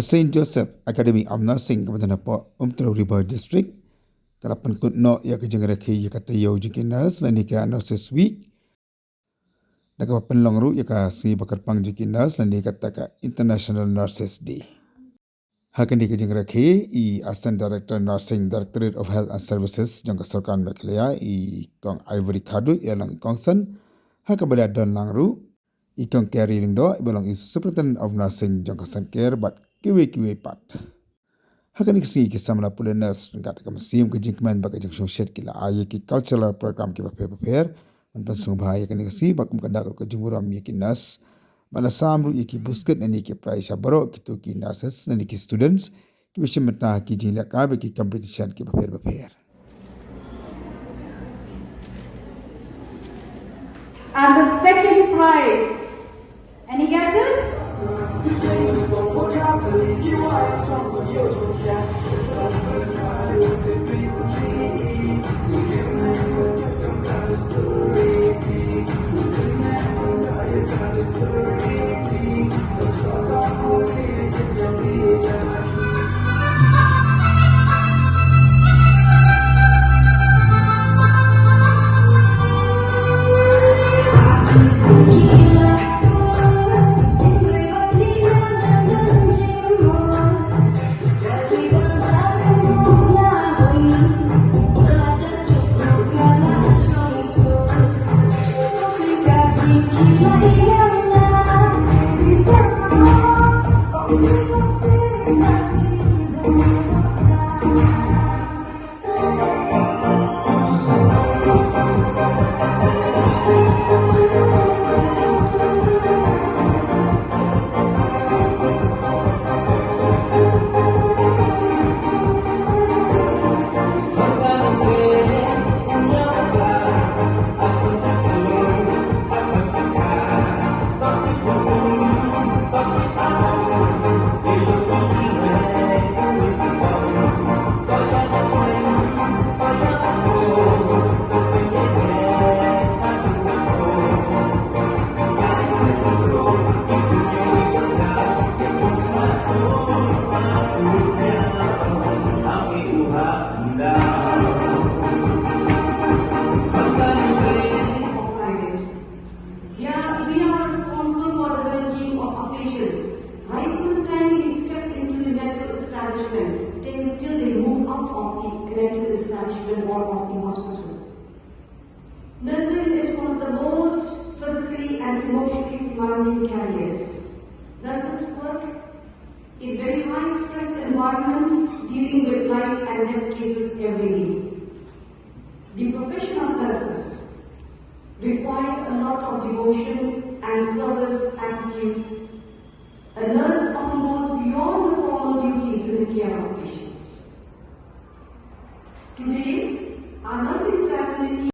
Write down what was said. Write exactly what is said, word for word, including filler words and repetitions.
Saint Joseph Academy of Nursing kaba don hapoh Umtreuri Bhoi District ka la pynkut noh ïa ka jingrakhe ïa ka taïew jong ki nurse lane ka Nurses Week da kaba pynlong ruh ïa ka sngi ba kyrpang jong ki nurse lane kata ka International Nurses Day. Ha kane ka jingrakhe, i Assistant Director Nursing, Directorate of Health and Services jong ka Sorkar Meghalaya, i Kong Ivory Kharduit, i la long i kongsan, ha kaba la don lang ruh i Kong Carrie Lyngdoh, i ba long i Superintendent of Nursing jong ka Saint Care, bad kiwei kiwei pat. Ha kane ka sngi ki samla pule nurse ryngkat ka mynsiem ka jingkmen bad ka jingsngewsih ki la ai ïa ki cultural program kiba pher bapher ban pynsngewbha ïa kane ka sngi, bad kum ka dak ruh ka jingburom ïa ki nurse, bad la sam ruh ïa ki buskit lane ki prize sha baroh kito ki nurses lane ki students kiba shim bynta ha ki jingleh kai bad ki competition kiba pher bapher. And the second prize, any guesses? Yeah, we are responsible for the well-being of our patients, right from the time they step into the medical establishment till, till they move out of the medical establishment or of the hospital. Nursing is one of the most physically and emotionally demanding careers. Nurses work in very high stress environments, dealing with life and death cases every day. The profession of nurses require a lot of devotion and service attitude. A nurse often goes